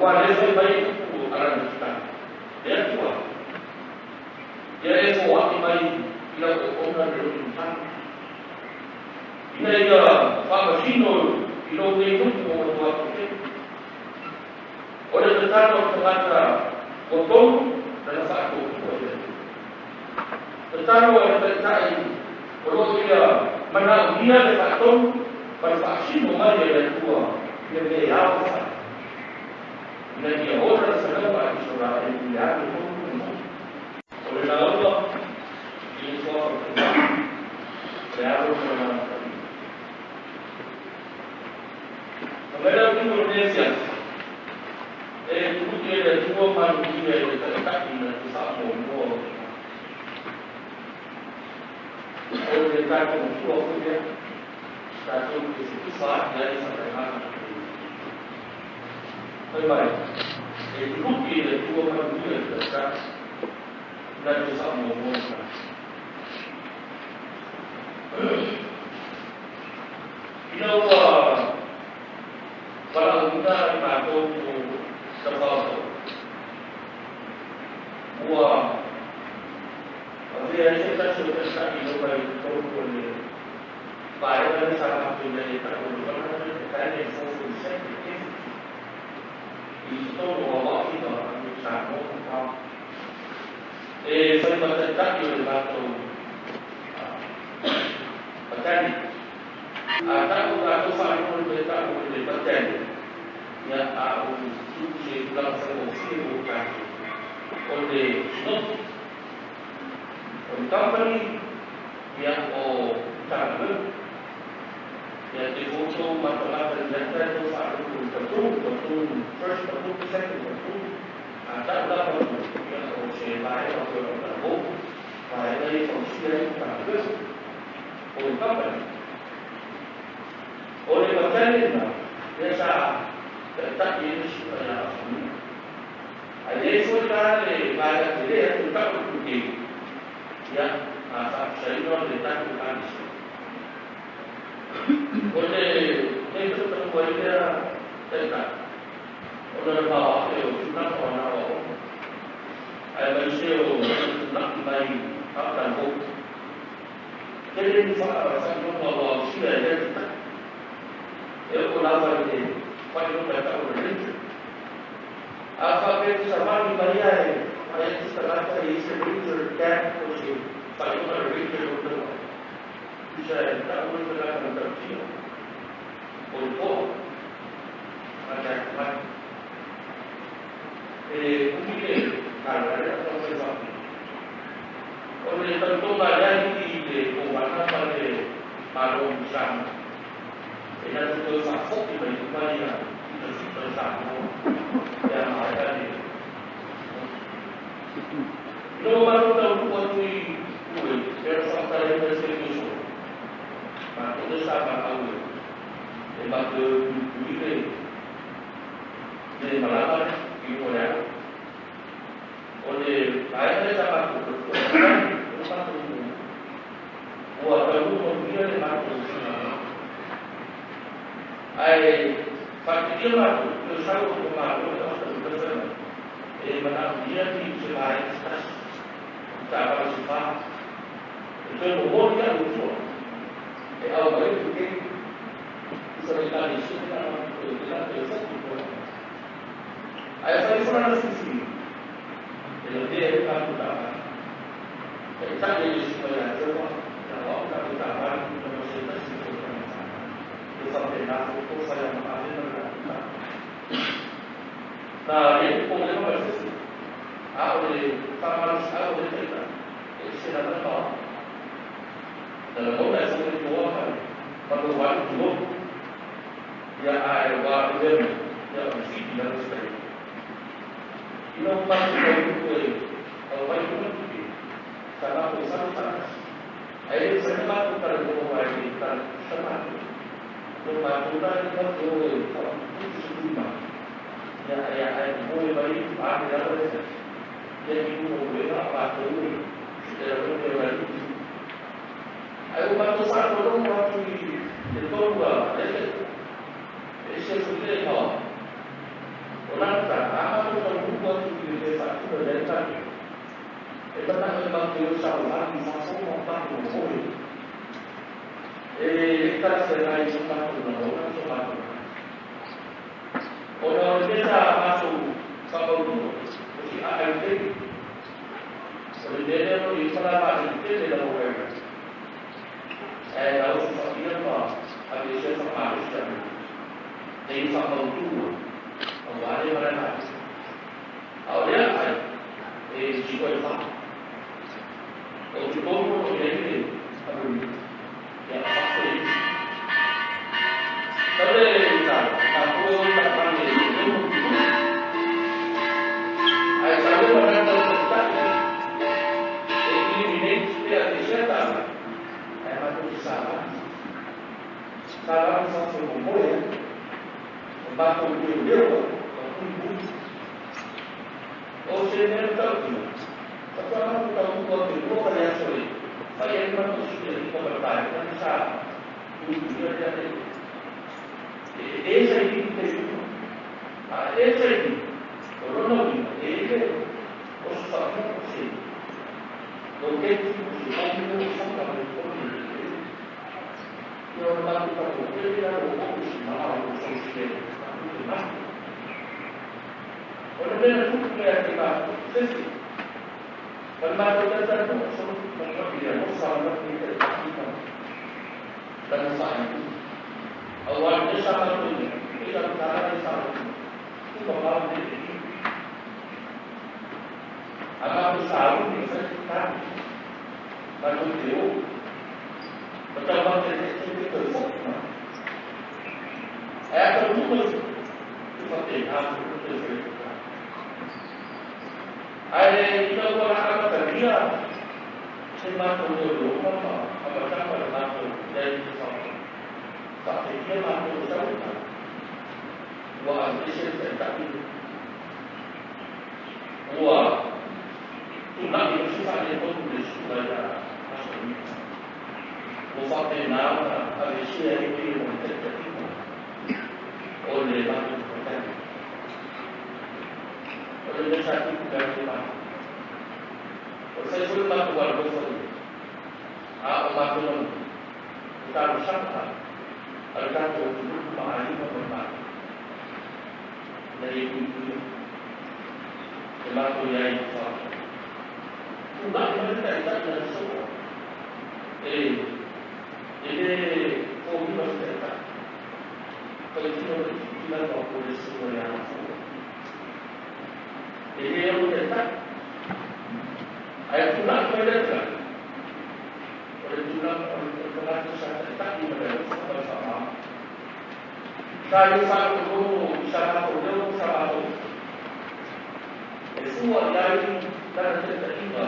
Aua le fai mai upu a lana tatalo, Le Atua, ia e foai mai i lau auauna le loto matagi, ina ia faamasino i lou nei nuu ua matua toatele. O le tatalo a le tagata ua tonu lana faatuatua i le Atua. Tatalo a le Taitai o lo o ia manaomia le faatonu ma le faasino mai e le Atua i le mea e ao ona fai, ina ia ola le fanau a Isaraelu i le amiotonu ma le moni. O le lauga i le Suafa o le Tama, o le Alo ma le Agaga Paia. Fai mai le Autu o lenei afiafi, E tului e le Atua manuia i le Taitai na te faamuamua o le tagata. O le tatou Matua foi lea, tatou te fetufa ati ai faatagaga na te Fai mai, E tului e le Atua manuia i le Taitai na te faamuamua le tagata. Ina ua valaauina i matou o Tafaotaoga, ua avea ai se tasi o taitai i luma i totonu o le vaega lea sa matou i ai e tau o le 142nd Infantry i totonu o Hawaii ma Samoa ma Guam. E fai ma taitai o le matou battalion. A tau tatou faalogo i le mea tau o le battalion, ia a o tu se tulaga faigofie mo tatou. O le sinofi, o le company, ia o Matagaluega. Ia te outou matamata i mea tatou faalogo i platoon, platoon first platoon, second platoon. A tau la platoon, ia o se vaega foi o lau vaega ia e fausia ai Matagaluega. O le company. O le battalion na, lea sa taitai ai le susuga ia Asonia. Ae i ai foi la le vaega tele atu e tau o le brigade, ia, a faatusaina o le tatou Ekalesia. O le mea tautaua ai lea taitai, ona o le maoae o tulaga o ana aoaoga, aemaise o fetuunai mai faatalavou. Tele ni faailoga ua ausia e lea taitai, e oo lava i le faailoga e tau o le Ranger. A faapea e te savali mai ae vaai atu se tagata e i ai se Ranger tag po o se faailoga o le Ranger i lou taua, tusa e tau ai le tagata matautia o le toa tagata e atamai. E le umi le tala lea taumafai faapea. O le tautoga a lea alii i le Kovana ma le Malo o Samoa, e na te toe faafoi mai uma ia fitafita o Samoa pe a maea le Ina ua matou taunuu atu i Kuwait, pei ona faamatalaina i se taimi ua sola, matou lea sa valaau e matou e o e puipui le malaga lea i luga o le ala. O le vaega lea sa matou tautua ai, o le matou muamua. Ua taunuu manuia le matou faigamalaga. Ae faatitilia matou, toe sau atu le Malo le aoga fai mai, e manaomia ni se vaega se tasi, ni taavale se fa, e toe momoli a'u i tua, e aumai le brigade, tusa ma Ekalesia le a matou toe le a toe foi i tua. Ae fai ifo lana filifiliga, e lavea ai le matou taavale. Taitai ai le susuga ia Trevor, ia o a'u tatou taavale ma se tasi o tausaga fanau. E faapena foi tofa ia Maave ma le latou taavale. Na i ai le popolega ma le fefe, a o le faamalosiau o lea taitai, e ese lava le maoae. Na lagona ai foi le toa ma le matou alu tulou. Ia ae ua avea mai, ia o le fili lava se taimi. Ina ua matou taunuu e aumai i luga le tupe, sa matou fale faatasi. Ae le mafai ona matou talanoa aua e le tala tutusa matou. O matou la lea matou te o e faaputuputu se tui mai, ia ae ae momoe mai a le ala lea fai, ia i luga o uega a matou e e lagona e lai i Ae ua matou faalogologo atu i le tonu a le e ese foi le maoae. O lana tala, E mana e mātou e sa o vali fafo ma mātou o moe. E tala se ngai so mātou na ona so mātou. O na o le sa mātou whamautua, o si a ai te. O le nene no i whala mā te te le na o kai. E na o su whakia ma a me se whamaro sia. E i whamautua, o wale mara nā. A o lea ai, e si koe wha. O te tonu o te le aru ia whako i. Tau le tau, tā kua o tā pange i te mo. Ai sa le mana tau te tai. E eliminate te a te seta. Ai mātou te sa vali. Sa vali sa se mo moe. O mātou te leo, o pui pui. O se mea tau tia. Ka mātou tau kua te lua le aso e. Whai e mātou si te rika matai, ka sa pui pui a te. E sa i te rika. A e sa i o rona uina, e le o su whakia o se. O te tu o se whangi o whaka me kone e te. Ia o mātou tau o te rea o o si maa o so si te te mahi. O le mea tupu mea te mātou, sesi. O le mātou tata no, so manga pia no sa na ni te takika. Tana sa ai. O wa ne sa mātou ni, e sa tara ne sa. Tu ka mau ne te. A mātou sa au ni sa te tani. Mātou te o. Ma tau mātou te te te te fok na. E a tau tu mai tu fa te nā tu te te. Ai ina ua la amatalia se mātou leo leo mama amatanga le mātou lea te whaka. Whakateikia mātou o tauta. Ua ese te ta'i. Ua tunai o se whale tonu le sura ia aso ni. Ua whapena ona a le sea e te o te tatinga o le mātou whakatei. O le mea sa tupu kai te mātou. O sai foi mātou wala kofa i. A o mātou nanu. O tāru saka. A le tātou o tuluku ma'a ima o mātou. Nei e kui kui. Te mātou ia i wha. Tūnai mai te tai na te soa. E le kōhima se te tai. Ka le tino te tiki mai wā ko le soa i ana whua. E le au te tai. Ai tūnai mai le tai. O le tūnai o le tangata sa te tai ma le wha wha wha. Sa i wha o kono i sa mātou leo sa mātou. E fua i ai tana te tainga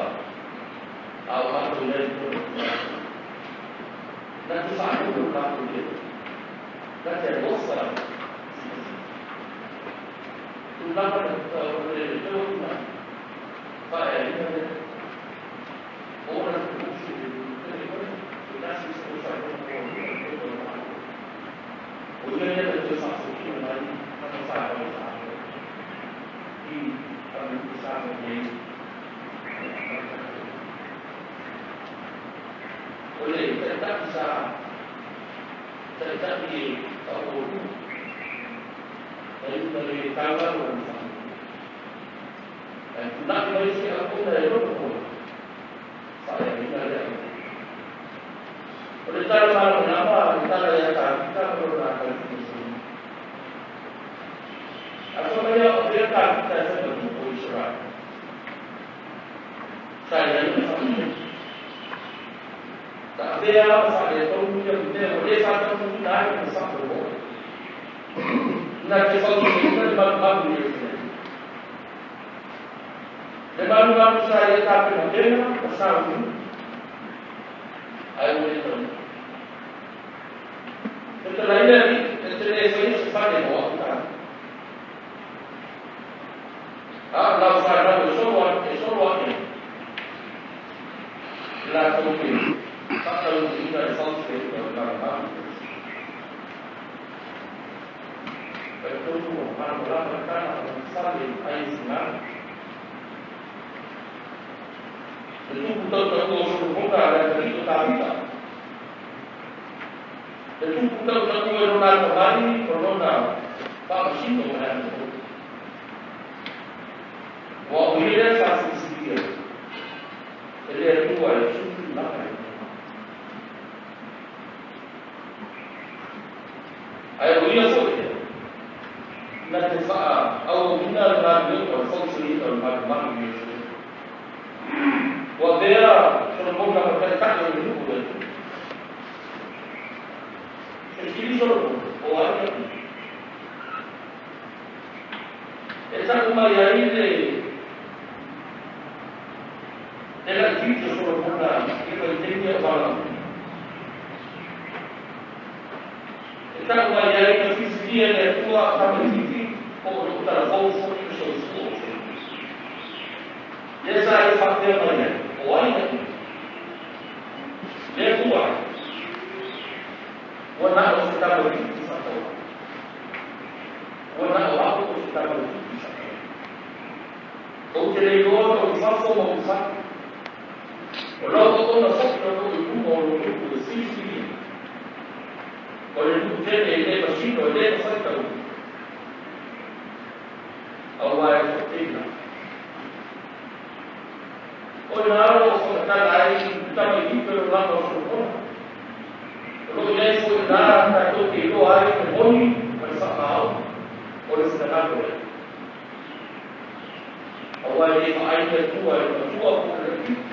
a o mātou leo kono ki nā te whaanuru mātou leo. Nā te alofa. Tūlanga na o le leo tuna. Whaea ina le. Ora te kusi le te kore. Te nasi se o whae kona kō ni te kore mātou. O ia ia te whaafukia mai na te whaea o whaea. I a me ku sa mo nei. O le te taki sa te taki ka o ru. E una le taua o wha. E tunaki mai se a kona e roto kona. Whaea ina lea. O le tala maro nama, le tala ia tā kita maro nā kai ki A wha mai o te tā kita e whakatu o Israel. Sa ia ina wha. Ta vea o wha e tonu ia ku te o le whakatu nā i te whakatu o. Nā te whakatu i te maru maru i te. Le maru maru sa ia tā pena tēnā, o sa unu. Ai o le tonu. Te te laia ni, te te le whai se whane mo aku tā. A lau whanau e solo ane. La tō te whakau ina e whautu e o ngā maru. E tōnu o māno lama tāna o whale ai fungana. Le tupu tautaua o Solomona le atalii o Tavita. Le tupu tautaua i lona atamai ma lona faamasino ma le amiotonu. Ua o ia lea sa filifilia e le Atua e sui tulaga i lona. Ae o ia foi lea na te faaauauina le galuega o le fausiaina o le malumalu i Ierusalema. Ua avea Solomona ma taitai o le nuu o le Atua. Fesili Solomona, O ai au? E tau mai ai le le laitiiti o Solomona i le vaitaimi a o valaauina. E tau mai ai na filifilia e le Atua a tamaitiiti po o lo o talavou foi le soifua o Solomona. Lea sa ia faapea mai ai, O ai au? Le Atua, ua na o se tamaitiiti faatauvaa. Ua na o au o se tamaitiiti faatauvaa. Ou te le iloa na ou fafo ma ou fale. O lau auauna foi o loo i luma o lou nuu e filifilia. O le nuu tele e le masino e le mafai taua. Aua e toatele. O i ina o lo o faamatala ai le tamaitiiti o le olaga o Solomona. O lo o i ai foi i ina tatou te iloa ai le moni ma le faamaoni o le finagalo o le Atua. Aua e le vaai le Atua i le matua po o le laitiiti.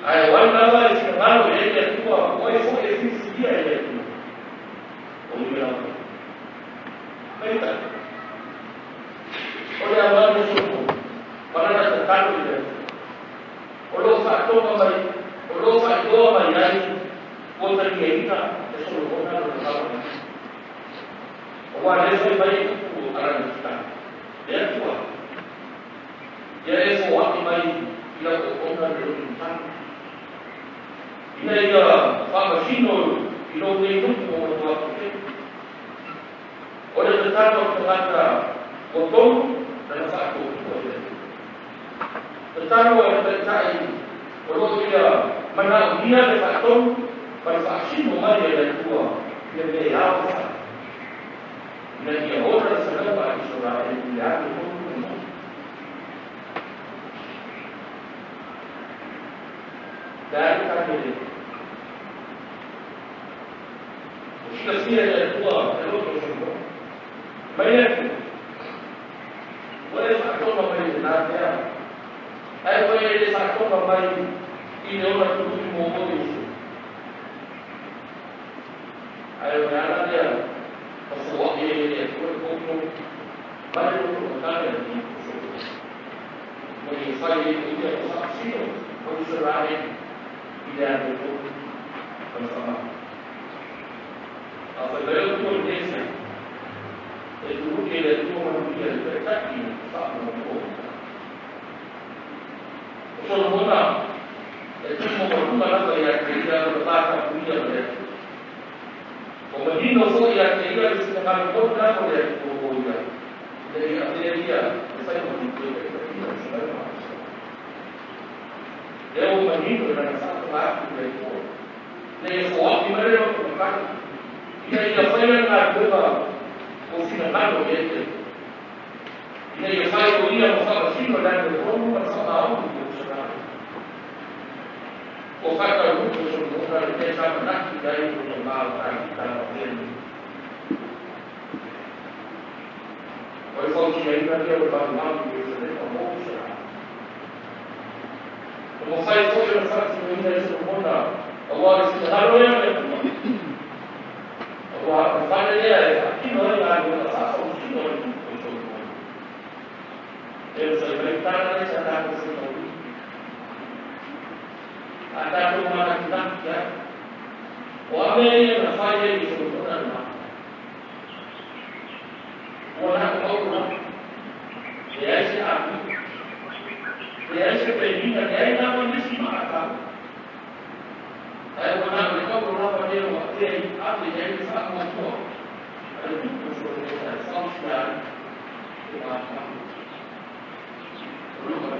Ae o ai lava e finagalo i ai le Atua, o ai foi e filifilia e le Atua, o ia lava. Peitai, o le aumai o Solomona ma lana tatalo i le Atua, o lo o faatoga mai, o lo o faailoa mai ai ua taliaina e Solomona lona valaauina. Aua lea fai mai e upu a lana tatalo, Le Atua, ia e foai mai i lau auauna le loto matagi, ina ia faamasino i lou nei nuu ua matua toatele. O le tatalo a le tagata ua tonu lana faatuatua i le Atua. Tatalo a le taitai o lo o ia manaomia le faatonu ma le faasino mai e le Atua i le mea e ao ona fai, ina ia ola le fanau a Isaraelu i le amiotonu ma le moni. Le a le tali a le Atua? Ua silafia e le Atua le loto o Solomona. Mai le Atua, ua e faatoga mai i lena mea, ae ua e le faatoga mai i le ola tului mo oe uso. Ae o le ala lea na foai ai e le Atua le poto ma le loto matagi a le tupu o Solomona, ina ia fai ai o ia ma faamasino o Isaraelu i le amiotonu ma le faamama. A fai mai outou i lenei afiafi, e tului e le Atua manuia le taitai faamuamua o tatou. O Solomona e tumu maualuga lava ia te ia lona vatapuia ma le Atua. Ua manino foi ia te ia le finagalo moni lava o le Atua mo ia, ina ia avea ia e fai ma tupu e taitaiina le fanau a Isaraelu. Lea ua manino i lana faafofoga atu i le Atua, ina ia foai mai le loto matagi, ina ia faia le galuega ua finagalo i ai le Atua, ina ia fai o ia ma faamasino le amiotonu ma le faamaoni i Ierusalame. Ua faataunuu e Solomona le mea sa manatu i ai lona ma o Tavita ma avea nei. O le fausiaina lea o le malumalu i Ierusalema mo Isaraelu. Ua mafai foi ona faatinoina e Solomona aua o le finagalo ea o le Atua, aua o le fale lea e faatino ai galuega faafausino a le tupu o Solomona. E fai mai le tala lea sa tatou faitauina. A tatou manatunatu i ai, o a mea ia na fai ai e Solomona lena? Ua na o au lava. Leai se āmio. Leai se penina, leai lava nisi maatau. Ae ua na o le auro lava lea ua avea i ave i ai le faamuamua a le tupu o Solomona e fausia ai le malumalu. Amen.